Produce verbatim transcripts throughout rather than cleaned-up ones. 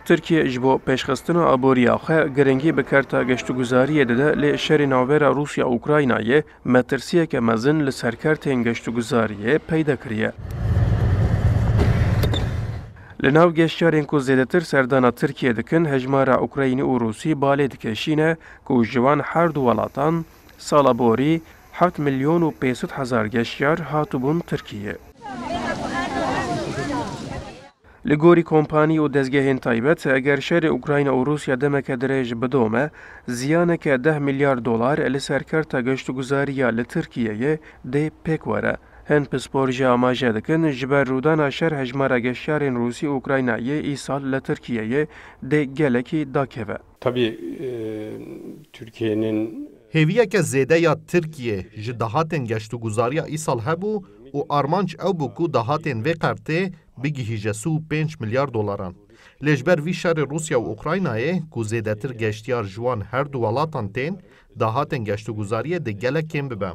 Tirkiye ji bo pêşxistina aboriya xwe girîngî bi kerta geştguzariyê dide, lê şerê navbera Rûsya û Ukraynayê metirsiyeke mezin li ser kertên geştguzariyê peyda kiriye. Li nav geştyarên ku zêdetir serdana Tirkiye dikin, hejmara Ukraynî û Rûsî balê dikişîne ku ji wan her du welatan sala borî heft milyon û pênc sed hezar geştyar hatibûn Tirkiye. Li gorî kompanî û dezgehên taybet, eger şerê Ukrayna û Rûsya demeke dirêj bidome, ziyaneke deh milyar dolar li ser kerta geştguzariya li Tirkiyeyê dê pêk were. Hin pispor jî amaje dikin, ji ber rûdana şer hejmara geştyarên Rûsî û Ukraynayê îsal li Tirkiyeyê dê gelekî dakeve. Tabii, e, Türkiye'nin Hêviyeke zêde ya Tirkiye ji dahatên geştguzariya îsal hebû û armanc ew bû ku dahatên vê qertê bigihîje sî û pênc milyar dolaran. Lê ji ber vî şerê Rûsya û Ukraynayê ku zêdetir geştiyar ji wan her du welatan tên, dahatên geştguzariyê dê gelek kêm bibe.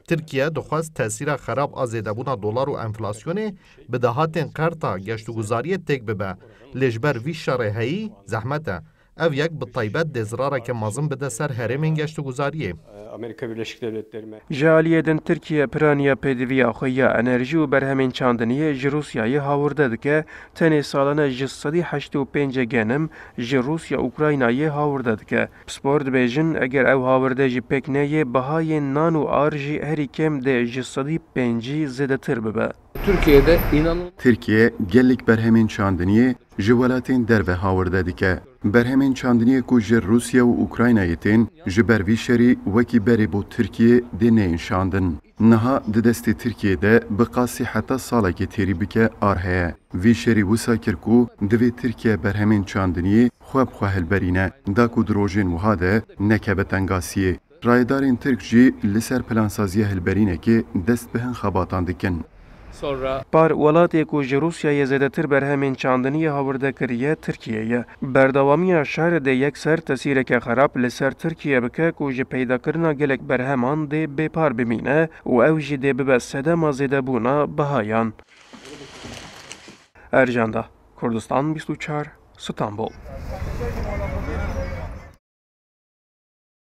Tirkiye dixwest tesîra xerab a zêdebûna dolar û enflasyonê bi dahatên qerta geştguzariyê têk bibe. Lê ji ber vî şerê heyî zehmet e. Ev yek bi taybet dê zirareke mezin bide ser herêmên geştguzariyê. Amerika Birleşik Devletleri me- Ji aliyê din Tirkiye piraniya pêdiviya xwe ya enerjî û berhemên çandiniyê ji Rûsyayê hawirde dike, tenê salane ji sedî heştê û pênc genim ji Rûsya Ukraynayê hawirde dike. Pispor dibêjin, eger ew hawirde jî pêk neyê, bihayên nan û ar jî herî kêm dê ji sedî pêncî zêdetir bibe. Türkiye'de inanılmaz Tirkiye gelek berhemên çandiniyê ji welatên derve hawirde dike. Berhemên çandiniyê ku ji Rûsya û Ukraynayê tên, ji ber vî şerî wekî berê bo Tirkiyê dê neyên şandin. Niha di destê Tirkiyê de bi qasî heta salekê têrî bike ar heye. Vî şerî wisa kir ku divê Tirkiye berhemên çandiniyê xwe bi xwe hilberîne, da ku di rojên wiha de nekeve tengasiyê. Rayedarên Tirk jî li ser plansaziya hilberînekê dest bi hin xebatan dikin. Sonra Par welatê ku ji Rûsyayê zêdetir berhemên çandiniyê hawirde kiriye, Tirkiye ye. Berdewamiya şer dê yekser tesîreke xerab li ser Tirkiye bike ku ji peydakirina gelek berheman dê bêpar bimîne û ew jî dê bibe sedema zêdebûna bihayan. Erjanda, Kurdistan bîst û çar, Stenbol.